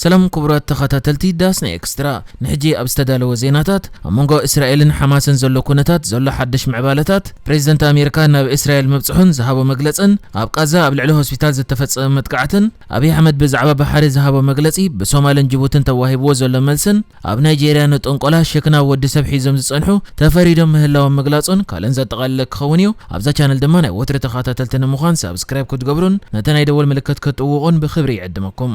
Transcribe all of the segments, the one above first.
ሰላም ክቡራት ተኸታተልቲ ዳስና ኤክስትራ፣ ንሕጂ ኣብ ዝተዳለወ ዜናታት፣ ኣብ መንጎ እስራኤልን ሓማስን ዘሎ ኩነታት ዘሎ ሓድሽ ምዕባለታት፣ ፕሬዚደንት ኣሜሪካ ናብ እስራኤል ምብጽሑን ዝሃቦ መግለጽን፣ ኣብ ቃዛ ኣብ ልዕሊ ሆስፒታል ዝተፈጸመ መጥቃዕትን፣ ኣብይ ኣሕመድ ብዛዕባ ባሕሪ ዝሃቦ መግለጺ፣ ብሶማልን ጅቡትን ተዋሂብዎ ዘሎ መልስን፣ ኣብ ናይጄርያ ንጥንቆላ ሽክና ወዲ ሰብ ሒዞም ዝጸንሑ ተፈሪዶም ምህላዎም ምግላጹን ካልእን ዘጠቓለለ ክኸውን እዩ። ኣብዛ ቻነል ድማ ናይ ወትሪ ተኸታተልቲ ንምዃን ሳብስክራይብ ክትገብሩን ነቲ ናይ ደወል ምልክት ክትጥውቑን ብኽብሪ ይዕድመኩም።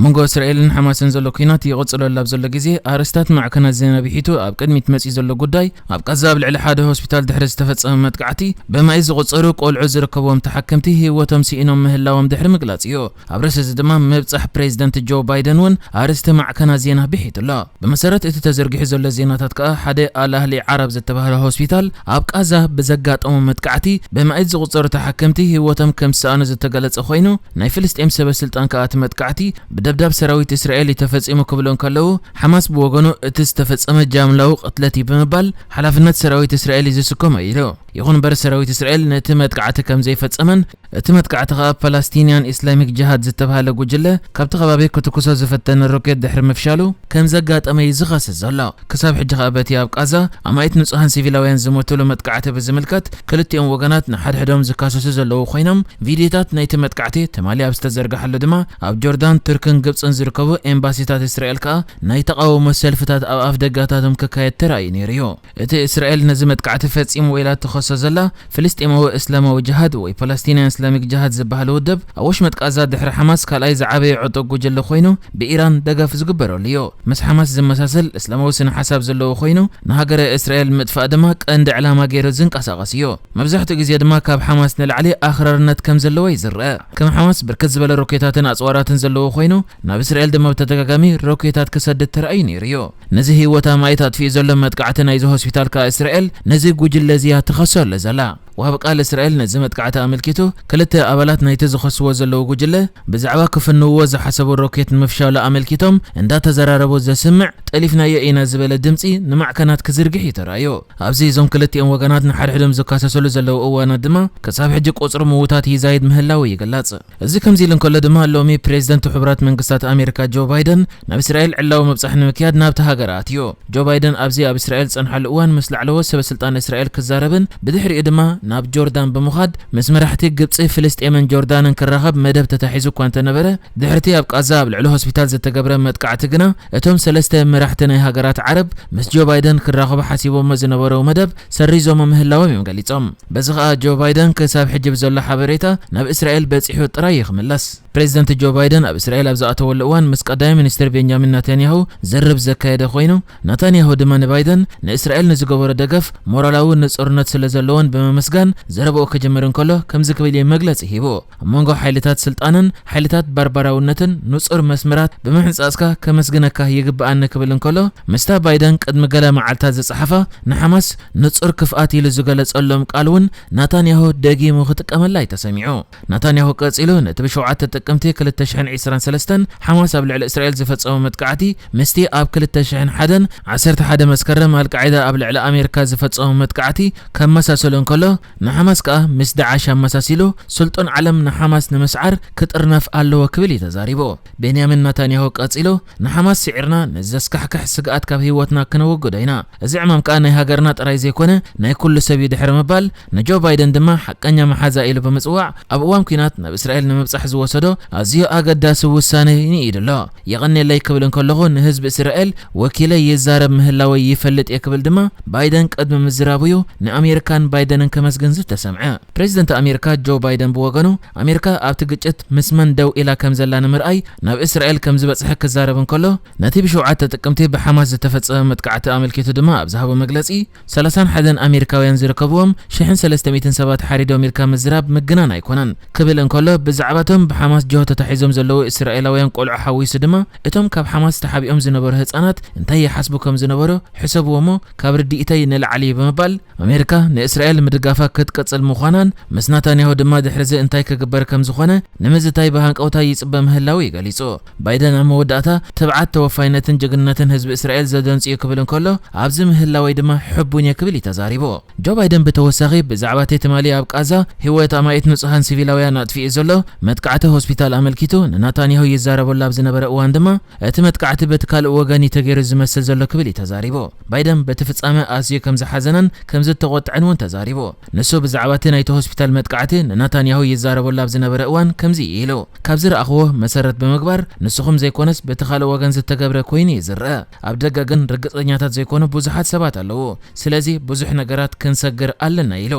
መንጎ እስራኤልን ሓማስን ዘሎ ኲናት ይቕጽለሉ ኣብ ዘሎ ግዜ፣ ኣርእስታት ማዕከናት ዜና ብሒቱ ኣብ ቅድሚት መጺኡ ዘሎ ጉዳይ፣ ኣብ ቃዛ ኣብ ልዕሊ ሓደ ሆስፒታል ድሕሪ ዝተፈጸመ መጥቃዕቲ፣ ብማይ ዝቑጸሩ ቆልዑ ዝርከብዎም ተሓከምቲ ህይወቶም ስኢኖም ምህላዎም ድሕሪ ምግላጽ እዩ። ኣብ ርእሲ እዚ ድማ ምብጻሕ ፕሬዚደንት ጆ ባይደን እውን ኣርእስቲ ማዕከናት ዜና ብሒቱ ኣሎ። ብመሰረት እቲ ተዘርጊሑ ዘሎ ዜናታት ከኣ፣ ሓደ ኣል ኣህሊ ዓረብ ዝተባህለ ሆስፒታል ኣብ ቃዛ ብዘጋጠሞ መጥቃዕቲ ብማእት ዝቑጸሩ ተሓከምቲ ህይወቶም ከም ዝሰኣኑ ዝተገለጸ ኮይኑ፣ ናይ ፍልስጤም ሰበ ስልጣን ከኣ እቲ መጥቃዕቲ ብደብዳብ ሰራዊት እስራኤል እዩ ተፈጺሙ ክብሉ እንከለዉ፣ ሓማስ ብወገኑ እቲ ዝተፈጸመ ጃምላዊ ቅትለት እዩ ብምባል ሓላፍነት ሰራዊት እስራኤል እዩ ዝስከሞ ኢሉ። ይኹን እምበር ሰራዊት እስራኤል ነቲ መጥቃዕቲ ከም ዘይፈጸመን እቲ መጥቃዕቲ ከኣ ፓላስቲንያን ኢስላሚክ ጅሃድ ዝተባህለ ጉጅለ ካብቲ ከባቢ ክትኩሶ ዝፈተነ ሮኬት ድሕሪ ምፍሻሉ ከም ዘጋጠመ እዩ ዝኸስስ ዘሎ። ክሳብ ሕጂ ከኣ በቲ ኣብ ቃዛ ኣማኢት ንጹሃን ሲቪላውያን ዝሞትሉ መጥቃዕቲ ብዝምልከት ክልቲኦም ወገናት ንሓድሕዶም ዝካሰሱ ዘለዉ ኮይኖም፣ ቪድዮታት ናይቲ መጥቃዕቲ ትማሊ ኣብ ዝተዘርግሓሉ ድማ ኣብ ጆርዳን፣ ቱርክን ግብጽን ዝርከቡ ኤምባሲታት እስራኤል ከኣ ናይ ተቓውሞ ሰልፍታት ኣብ ኣፍ ደጋታቶም ክካየድ ተራእዩ ነይሩ እዩ። እቲ እስራኤል ነዚ መጥቃዕቲ ፈጺምዎ ኢላ ትኸሶ ዘላ ፍልስጤማዊ እስላማዊ ጅሃድ ወይ ፓለስቲንያን እስላሚክ ጅሃድ ዝበሃል ውድብ፣ ኣብ ወሽመጥ ቃዛ ድሕሪ ሓማስ ካልኣይ ዝዓበየ ዕጡቕ ጉጅለ ኮይኑ፣ ብኢራን ደገፍ ዝግበረሉ እዩ። ምስ ሓማስ ዝመሳሰል እስላማዊ ስነ ሓሳብ ዘለዎ ኮይኑ፣ ንሃገረ እስራኤል ምጥፋእ ድማ ቀንዲ ዕላማ ገይሩ ዝንቀሳቐስ እዩ። መብዛሕትኡ ግዜ ድማ ካብ ሓማስ ንላዕሊ ኣኽራርነት ከም ዘለዎ ይዝረእ። ከም ሓማስ ብርክት ዝበለ ሮኬታትን ኣጽዋራትን ዘለዎ ኮይኑ፣ ናብ እስራኤል ድማ ብተደጋጋሚ ሮኬታት ክሰድድ ተራእዩ ነይሩ እዩ። ነዚ ህይወት ኣማኢት ኣጥፊኡ ዘሎ መጥቃዕቲ ናይዚ ሆስፒታል ከኣ እስራኤል ነዚ ጉጅለ እዚ እያ ትኸሶ ኣለ ዘላ። ወሃቢ ቃል እስራኤል ነዚ መጥቃዕቲ ኣመልኪቱ፣ ክልተ ኣባላት ናይቲ ዝኸስዎ ዘለዉ ጉጅለ ብዛዕባ ክፍንውዎ ዝሓሰቡ ሮኬት ንምፍሻሉ ኣመልኪቶም እንዳተዘራረቡ ዘስምዕ፣ ጠሊፍናዮ ኢና ዝበለ ድምጺ ንማዕከናት ክዝርግሕ እዩ ተራእዩ። ኣብዚ እዞም ክልቲኦም ወገናት ንሓድሕዶም ዝካሰሰሉ ዘለዉ እዋናት ድማ፣ ክሳብ ሕጂ ቁጽሪ ምዉታት ይዛይድ ምህላዉ ይግለጽ። እዚ ከምዚ ኢሉ እንከሎ ድማ፣ ሎሚ ፕሬዚደንት ሕቡራት መንግስታት ኣሜሪካ ጆ ባይደን ናብ እስራኤል ዕላዊ ምብጻሕ ንምክያድ ናብቲ ሃገር ኣትዩ። ጆ ባይደን ኣብዚ ኣብ እስራኤል ዝጸንሓሉ እዋን ምስ ላዕለዎት ሰበ ስልጣን እስራኤል ክዛረብን ብድሕሪኡ ድማ ናብ ጆርዳን ብምዃድ ምስ መራሕቲ ግብጺ፣ ፍልስጤምን ጆርዳንን ክራኸብ መደብ ተታሒዙ እኳ እንተነበረ፣ ድሕርቲ ኣብ ቃዛ ኣብ ልዕሊ ሆስፒታል ዝተገብረ መጥቃዕቲ ግና እቶም ሰለስተ መራሕቲ ናይ ሃገራት ዓረብ ምስ ጆ ባይደን ክራኸቡ ሓሲቦሞ ዝነበረው መደብ ሰሪዞሞ ምህላዎም እዮም ገሊጾም። በዚ ኸኣ ጆ ባይደን ክሳብ ሕጂ ብዘሎ ሓበሬታ ናብ እስራኤል በጺሑ ጥራይ እዩ ክምለስ። ፕሬዚደንት ጆ ባይደን ኣብ እስራኤል ኣብ ዝኣተወሉ እዋን ምስ ቀዳማይ ሚኒስትር ቤንጃሚን ናታንያሁ ዝርርብ ዘካየደ ኮይኑ፣ ናታንያሁ ድማ ንባይደን ንእስራኤል ንዝገበሮ ደገፍ ሞራላዊ ንጹርነት ስለ ዘለዎን ብምምስጋን ዘረባኡ ክጅምር እንከሎ ከምዚ ክብል እዩ መግለጺ ሂቡ። ኣብ መንጎ ሓይልታት ስልጣንን ሓይልታት ባርባራውነትን ንጹር መስመራት ብምሕንጻጽካ ከመስግነካ ይግብኣኒ ክብል እንከሎ፣ ምስታ ባይደን ቅድሚ ገለ መዓልታት ዝጸሓፋ ንሓማስ ንጹር ክፍኣት ኢሉ ዝገለጸሎም ቃል እውን ናታንያሁ ደጊሙ ክጥቀመላ እዩ ተሰሚዑ። ናታንያሁ ቀጺሉ፣ ነቲ ብሸውዓተ ጥቅምቲ ክልተ ሽሕን ዕስራን ሰለስተን ሓማስ ኣብ ልዕሊ እስራኤል ዝፈጸሞ መጥቃዕቲ ምስቲ ኣብ ክልተ ሽሕን ሓደን ዓሰርተ ሓደ መስከረም ኣልቃዒዳ ኣብ ልዕሊ ኣሜሪካ ዝፈጸሞ መጥቃዕቲ ከመሳሰሎ እንከሎ፣ ንሓማስ ከኣ ምስ ዳዓሽ ኣመሳሲሉ፣ ስልጡን ዓለም ንሓማስ ንምስዓር ክጥርነፍ ኣለዎ ክብል እዩ ተዛሪቡ። ቤንያሚን ናታንያሁ ቀጺሉ፣ ንሓማስ ስዒርና ነዚ ዘስካሕክሕ ስግኣት ካብ ህይወትና ክነወግዶ ኢና። እዚ ዕማም ከኣ ናይ ሃገርና ጥራይ ዘይኮነ ናይ ኩሉ ሰብ እዩ ድሕሪ ምባል፣ ንጆ ባይደን ድማ ሓቀኛ መሓዛ ኢሉ ብምጽዋዕ፣ ኣብ እዋን ኲናት ናብ እስራኤል ንምብጻሕ ዝወሰዶ ኣዝዩ ኣገዳሲ ውሳነ ንኢዱ ኣሎ። የቐንየለይ ክብል እንከለኹ ንህዝቢ እስራኤል ወኪለ ይዛረብ ምህላወይ ይፈልጥ እየ ክብል ድማ ባይደን ቅድሚ ምዝራቡ እዩ ንኣሜሪካን ባይደንን ከመስግን ዝተሰምዐ። ፕሬዚደንት ኣሜሪካ ጆ ባይደን ብወገኑ፣ ኣሜሪካ ኣብቲ ግጭት ምስ መን ደው ኢላ ከም ዘላ ንምርኣይ ናብ እስራኤል ከም ዝበጽሐ ክዛረብ እንከሎ፣ ነቲ ብሸውዓተ ጥቅምቲ ብሓማስ ዝተፈጸመ መጥቃዕቲ ኣመልኪቱ ድማ ኣብ ዝሃቦ መግለጺ፣ ሰላሳን ሓደን ኣሜሪካውያን ዝርከብዎም ሽሕን ሰለስተ ሚእትን ሰባት ሓሪዶም ኢልካ ምዝራብ ምግናን ኣይኮነን ክብል እንከሎ፣ ብዛዕባቶም ብሓማስ ጅሆ ተታሒዞም ዘለዉ እስራኤላውያን ቆልዑ ሓዊሱ ድማ፣ እቶም ካብ ሓማስ ተሓቢኦም ዝነበሩ ህጻናት እንታይ ይሓስቡ ከም ዝነበሩ ሕሰብዎ እሞ፣ ካብ ርድኢተይ ንላዕሊ እዩ ብምባል፣ ኣሜሪካ ንእስራኤል ምድጋፋ ክትቅጽል ምዃናን፣ ምስ ናታንያሁ ድማ ድሕሪ እዚ እንታይ ክግበር ከም ዝኾነ ንምዝታይ ብሃንቀውታ ይጽበ ምህላዉ እዩ ገሊጹ። ባይደን ኣብ መወዳእታ፣ "ትብዓት፣ ተወፋይነትን ጅግንነትን ህዝቢ እስራኤል ዘደንጽ እዩ" ክብል እንከሎ፣ "ኣብዚ ምህላወይ ድማ ሕቡን እየ" ክብል እዩ ተዛሪቡ። ጆ ባይደን ብተወሳኺ፣ ብዛዕባ እቲ ትማሊ ኣብ ቃዛ ህይወት ኣማኢት ንጹሃን ሲቪላውያን ኣጥፊኡ ዘሎ መጥቃዕቲ ሆስፒታል ኣመልኪቱ ንናታንያሁ ይዛረበሉ ኣብ ዝነበረ እዋን ድማ፣ "እቲ መጥቃዕቲ በቲ ካልእ ወገን እዩ ተገይሩ ዝመስል ዘሎ" ክብል እዩ ተዛሪቡ። ባይደን በቲ ፍጻመ ኣዝዩ ከም ዝሓዘነን ከም ዝተቖጥዐን እውን ተዛሪቡ። ንሱ ብዛዕባ እቲ ናይቲ ሆስፒታል መጥቃዕቲ ንናታንያሁ ይዛረበሉ ኣብ ዝነበረ እዋን ከምዚ ኢሉ፣ "ካብ ዝረኣኽዎ መሰረት ብምግባር፣ ንስኹም ዘይኮነስ በቲ ካልእ ወገን ዝተገብረ ኮይኑ እዩ ዝረአ። ኣብ ደገ ግን ርግጸኛታት ዘይኮኑ ብዙሓት ሰባት ኣለዉ። ስለዚ ብዙሕ ነገራት ክንሰግር ኣለና" ኢሉ።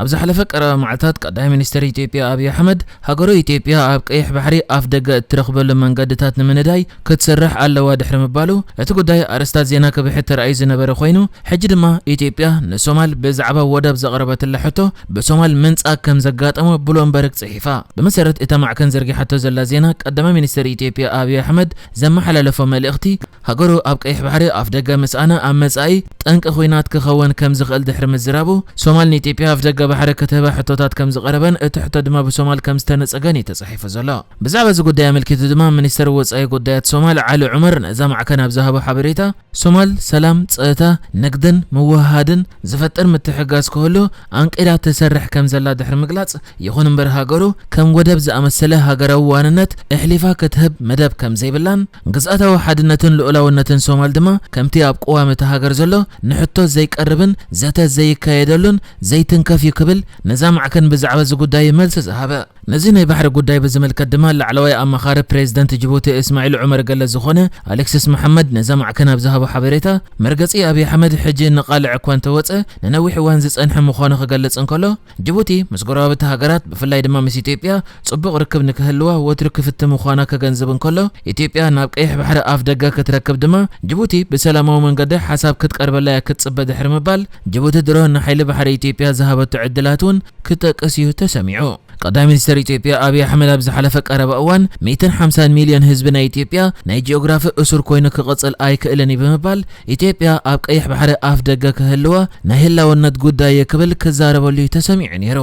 ኣብ ዝሓለፈ ቀረባ መዓልታት ቀዳማይ ሚኒስትር ኢትዮጵያ ኣብይ ኣሕመድ፣ ሃገሩ ኢትዮጵያ ኣብ ቀይሕ ባሕሪ ኣፍ ደገ እትረኽበሉ መንገድታት ንምንዳይ ክትሰርሕ ኣለዋ ድሕሪ ምባሉ፣ እቲ ጉዳይ ኣርእስታት ዜና ክብሕት ተራእዩ ዝነበረ ኮይኑ፣ ሕጂ ድማ ኢትዮጵያ ንሶማል ብዛዕባ ወደብ ዘቕረበትላ ሕቶ ብሶማል ምንጻግ ከም ዘጋጠሞ ብሉምበርግ ጽሒፋ። ብመሰረት እታ ማዕከን ዘርጊሓቶ ዘላ ዜና፣ ቀዳማይ ሚኒስትር ኢትዮጵያ ኣብይ ኣሕመድ ዘመሓላለፎ መልእኽቲ፣ ሃገሩ ኣብ ቀይሕ ባሕሪ ኣፍ ደገ ምስኣና ኣብ መጻኢ ጠንቂ ኲናት ክኸውን ከም ዝኽእል ድሕሪ ምዝራቡ፣ ሶማል ንኢትዮጵያ ኣፍ ደገ ባሕሪ ክትህባ ሕቶታት ከም ዝቐረበን እቲ ሕቶ ድማ ብሶማል ከም ዝተነጸገን እዩ ተጻሒፉ ዘሎ። ብዛዕባ እዚ ጉዳይ ኣመልኪቱ ድማ ሚኒስተር ወጻኢ ጉዳያት ሶማል ዓሊ ዑመር ነዛ ማዕከን ኣብ ዝሃቦ ሓበሬታ፣ ሶማል ሰላም፣ ጸጥታ፣ ንግድን ምውህሃድን ዝፈጥር ምትሕግጋዝ ክህሉ ኣንቂዳ ትሰርሕ ከም ዘላ ድሕሪ ምግላጽ፣ ይኹን እምበር ሃገሩ ከም ወደብ ዝኣመሰለ ሃገራዊ ዋንነት ኣሕሊፋ ክትህብ መደብ ከም ዘይብላን፣ ግዝኣታዊ ሓድነትን ልኡላውነትን ሶማል ድማ ከምቲ ኣብ ቅዋም እታ ሃገር ዘሎ ንሕቶ ዘይቀርብን ዘተ ዘይካየደሉን ዘይትንከፍ እዩ ክብል ነዛ ማዕከን ብዛዕባ እዚ ጉዳይ መልሲ ዝሃበ። ነዚ ናይ ባሕሪ ጉዳይ ብዝምልከት ድማ ላዕለዋይ ኣማኻሪ ፕሬዝደንት ጅቡቲ እስማዒል ዑመር ገለ ዝኾነ ኣሌክሲስ መሓመድ ነዛ ማዕከን ኣብ ዝሃቦ ሓበሬታ፣ መርገጺ ኣብይ ኣሕመድ ሕጂ ንቓልዕ እኳ እንተወጸ፣ ንነዊሕ እዋን ዝጸንሐ ምዃኑ ክገልጽ እንከሎ፣ ጅቡቲ ምስ ጎረባብቲ ሃገራት ብፍላይ ድማ ምስ ኢትዮጵያ ጽቡቕ ርክብ ንክህልዋ ወትሩ ክፍቲ ምዃና ክገንዝብ እንከሎ፣ ኢትዮጵያ ናብ ቀይሕ ባሕሪ ኣፍ ደገ ክትረክብ ድማ ጅቡቲ ብሰላማዊ መንገዲ ሓሳብ ክትቀርበላ እያ ክትጽበ ድሕሪ ምባል፣ ጅቡቲ ድሮ ንሓይሊ ባሕሪ ኢትዮጵያ ዝሃበቶ ዕድላት እውን ክጠቅስ እዩ ተሰሚዑ። ቀዳማይ ሚኒስትር ኢትዮጵያ ኣብይ ኣሕመድ ኣብ ዝሓለፈ ቀረባ እዋን፣ "ሚእትን ሓምሳን ሚልዮን ህዝቢ ናይ ኢትዮጵያ ናይ ጂኦግራፊ እሱር ኮይኑ ክቕጽል ኣይክእልን እዩ" ብምባል፣ ኢትዮጵያ ኣብ ቀይሕ ባሕሪ ኣፍ ደገ ክህልዋ ናይ ህላውነት ጉዳይ እዩ ክብል ክዛረበሉ እዩ ተሰሚዑ ነይሩ።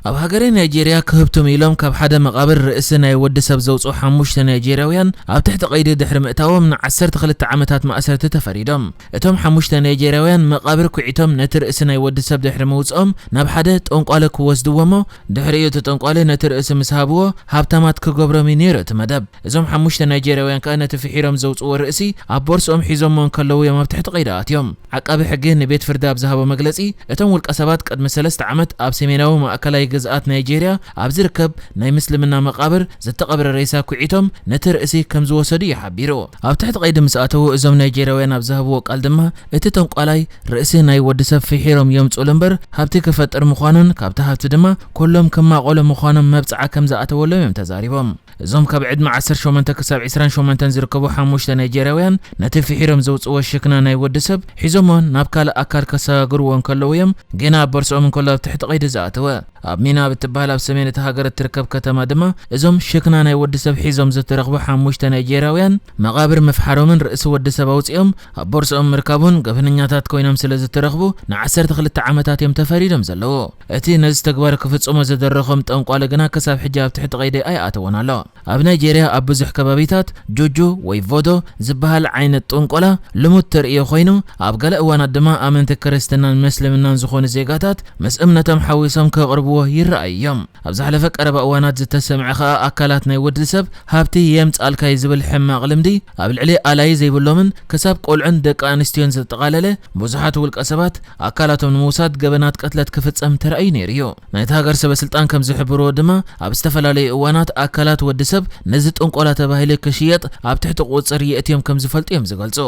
ኣብ ሃገረ ናይጄርያ ክህብቱም ኢሎም ካብ ሓደ መቓብር ርእሲ ናይ ወዲ ሰብ ዘውፅኡ ሓሙሽተ ናይጄርያውያን ኣብ ትሕቲ ቀይዲ ድሕሪ ምእታዎም ንዓሰርተ ክልተ ዓመታት ማእሰርቲ ተፈሪዶም። እቶም ሓሙሽተ ናይጄርያውያን መቓብር ኩዒቶም ነቲ ርእሲ ናይ ወዲ ሰብ ድሕሪ ምውፅኦም ናብ ሓደ ጠንቋሊ ክወስድዎ እሞ ድሕሪኡ እቲ ጠንቋሊ ነቲ ርእሲ ምስ ሃብዎ ሃብታማት ክገብሮም እዩ ነይሩ እቲ መደብ። እዞም ሓሙሽተ ናይጄርያውያን ከኣ ነቲ ፍሒሮም ዘውፅዎ ርእሲ ኣብ ቦርስኦም ሒዞሞ እንከለዉ እዮም ኣብ ትሕቲ ቀይዲ ኣትዮም። ዓቃቢ ሕጊ ንቤት ፍርዲ ኣብ ዝሃቦ መግለጺ፣ እቶም ውልቀ ሰባት ቅድሚ ሰለስተ ዓመት ኣብ ሰሜናዊ ማእከላይ ግዝኣት ናይጄርያ ኣብ ዝርከብ ናይ ምስልምና መቓብር ዝተቐብረ ሬሳ ኩዒቶም ነቲ ርእሲ ከም ዝወሰዱ እዩ ሓቢሩ። ኣብ ትሕቲ ቀይዲ ምስ ኣተዉ እዞም ናይጄርያውያን ኣብ ዝሃብዎ ቃል ድማ፣ እቲ ጠንቋላይ ርእሲ ናይ ወዲ ሰብ ፍሒሮም የምጽኡሉ እምበር ሃብቲ ክፈጥር ምዃኑን ካብቲ ሃብቲ ድማ ኩሎም ክማቐሉ ምዃኖም መብጽዓ ከም ዝኣተወሎም እዮም ተዛሪቦም። እዞም ካብ ዕድመ ዓሰርተ ሸሞንተ ክሳብ ዕስራን ሸሞንተን ዝርከቡ ሓሙሽተ ናይጄርያውያን ነቲ ፍሒሮም ዘውፅዎ ሽክና ናይ ወዲ ሰብ ሒዞሞ ናብ ካልእ ኣካል ከሰጋግርዎ እንከለዉ እዮም ጌና ኣብ ቦርስኦም እንከሎ ኣብ ትሕቲ ቀይዲ ዝኣተወ። ኣብ ሚና ብትበሃል ኣብ ሰሜን እቲ ሃገር እትርከብ ከተማ ድማ እዞም ሽክና ናይ ወዲ ሰብ ሒዞም ዝተረኽቡ ሓሙሽተ ናይጄርያውያን መቓብር ምፍሓሮምን ርእሲ ወዲ ሰብ ኣውፂኦም ኣብ ቦርስኦም ምርካቡን ገበነኛታት ኮይኖም ስለ ዝተረኽቡ ንዓሰርተ ክልተ ዓመታት እዮም ተፈሪዶም ዘለዉ። እቲ ነዚ ተግባር ክፍጽሞ ዝደረኾም ጠንቋሊ ግና ክሳብ ሕጂ ኣብ ትሕቲ ቀይዲ ኣይኣተወን ኣሎ። ኣብ ናይጄርያ ኣብ ብዙሕ ከባቢታት ጁጁ ወይ ቮዶ ዝበሃል ዓይነት ጥንቆላ ልሙድ ተርእዮ ኮይኑ፣ ኣብ ገለ እዋናት ድማ ኣመንቲ ክርስትናን ምስልምናን ዝኾኑ ዜጋታት ምስ እምነቶም ሓዊሶም ከቕርብዎ ይረኣዩ እዮም። ኣብ ዝሓለፈ ቀረባ እዋናት ዝተሰምዐ ከኣ ኣካላት ናይ ወዲ ሰብ ሃብቲ የምጻልካ እዩ ዝብል ሕማቕ ልምዲ ኣብ ልዕሊ ኣላይ ዘይብሎምን ክሳብ ቆልዑን ደቂ ኣንስትዮን ዘጠቓለለ ብዙሓት ውልቀ ሰባት ኣካላቶም ንምውሳድ ገበናት ቅትለት ክፍጸም ተራእዩ ነይሩ እዩ። ናይቲ ሃገር ሰበ ስልጣን ከም ዝሕብርዎ ድማ ኣብ ዝተፈላለዩ እዋናት ኣካላት ወዲ ሰብ ነዚ ጥንቆላ ተባሂሉ ክሽየጥ ኣብ ትሕቲ ቁጽር የእትዮም ከም ዝፈልጡ እዮም ዝገልጹ።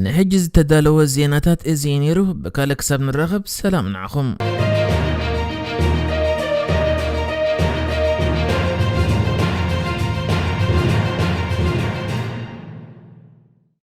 ንሕጂ ዝተዳለወ ዜናታት እዚ እዩ ነይሩ። ብካልእ ክሳብ ንራኸብ ሰላም ንዓኹም።